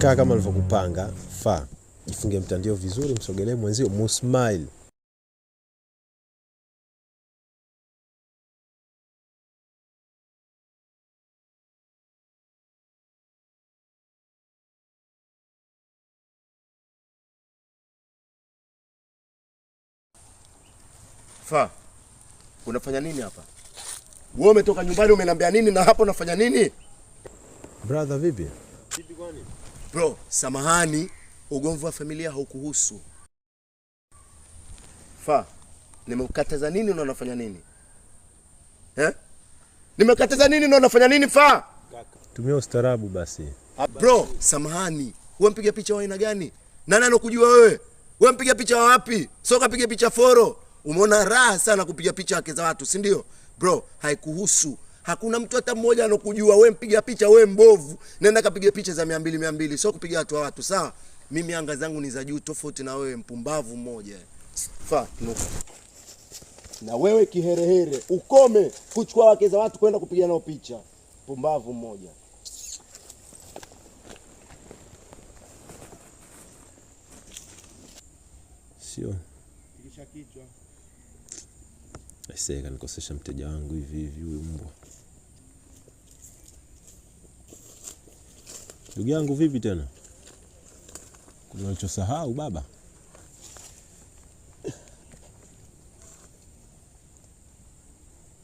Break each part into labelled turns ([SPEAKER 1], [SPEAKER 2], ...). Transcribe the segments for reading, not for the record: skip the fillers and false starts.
[SPEAKER 1] Kaa kama alivyokupanga, faa. Jifunge mtandio vizuri, msogelee mwenzio, musmile.
[SPEAKER 2] Fa, unafanya nini hapa? Wewe umetoka nyumbani umeniambia nini na hapa unafanya nini?
[SPEAKER 1] Brother, vipi?
[SPEAKER 2] Bro, samahani, ugomvi wa familia haukuhusu. Fa, nimekukataza nini na unafanya nini? Eh? Nimekataza nini na unafanya nini Fa?
[SPEAKER 1] Tumia ustaarabu basi.
[SPEAKER 2] Bro, samahani, wewe mpiga picha wa aina gani? Nani anakujua wewe? Wewe mpiga picha wa wapi? Sio kapiga picha foro. Umeona raha sana kupiga picha wake za watu, si ndio? Bro, haikuhusu. Hakuna mtu hata mmoja anokujua wewe, mpiga picha wewe mbovu. Nenda kapiga picha za 200 200, sio kupiga watu wa watu, sawa? Mimi anga zangu ni za juu tofauti na wewe mpumbavu mmoja. Fa, nuka. Na wewe kiherehere, ukome kuchukua wake za watu kwenda kupiga nao picha. Pumbavu mmoja.
[SPEAKER 1] Sio. Aisee, kanikosesha mteja wangu hivi hivi huyu mbwa. Ndugu yangu vipi tena? Kuna ulichosahau baba?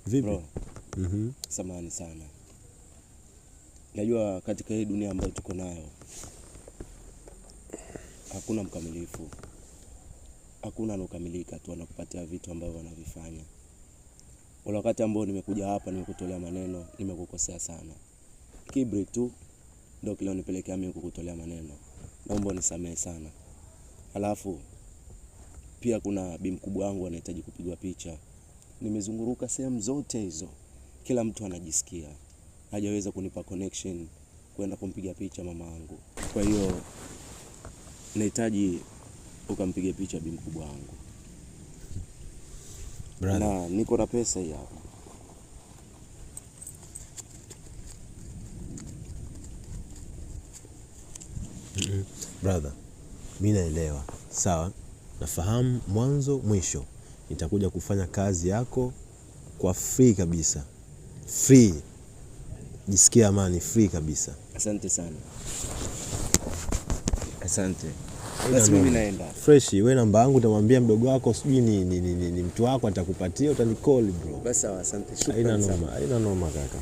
[SPEAKER 1] Vipi?
[SPEAKER 3] Bro, samahani sana. Najua katika hii dunia ambayo tuko nayo hakuna mkamilifu, hakuna anokamilika tu anakupatia vitu ambavyo wanavifanya. Ule wakati ambao nimekuja hapa nimekutolea maneno, nimekukosea sana. Kiburi tu ndio kilionipelekea mimi kukutolea maneno. Naomba unisamehe sana. Halafu pia kuna bi mkubwa wangu anahitaji kupigwa picha. Nimezunguruka sehemu zote hizo, kila mtu anajisikia, hajaweza kunipa connection kwenda kumpiga picha mama yangu. Kwa hiyo nahitaji ukampige picha bi mkubwa wangu.
[SPEAKER 1] Brother.
[SPEAKER 3] Na niko na pesa hii hapa.
[SPEAKER 1] Brother, mi naelewa, sawa, nafahamu mwanzo mwisho. Nitakuja kufanya kazi yako kwa free kabisa, free. Jisikia amani, free kabisa.
[SPEAKER 3] Asante sana, asante.
[SPEAKER 1] Haina
[SPEAKER 3] Basi mimi
[SPEAKER 1] noma.
[SPEAKER 3] naenda.
[SPEAKER 1] Fresh, wewe namba yangu utamwambia mdogo wako sijui ni mtu wako atakupatia, utanicall bro.
[SPEAKER 3] Basi sawa, asante.
[SPEAKER 1] Haina
[SPEAKER 3] Shukrani sana.
[SPEAKER 1] noma, haina noma kaka.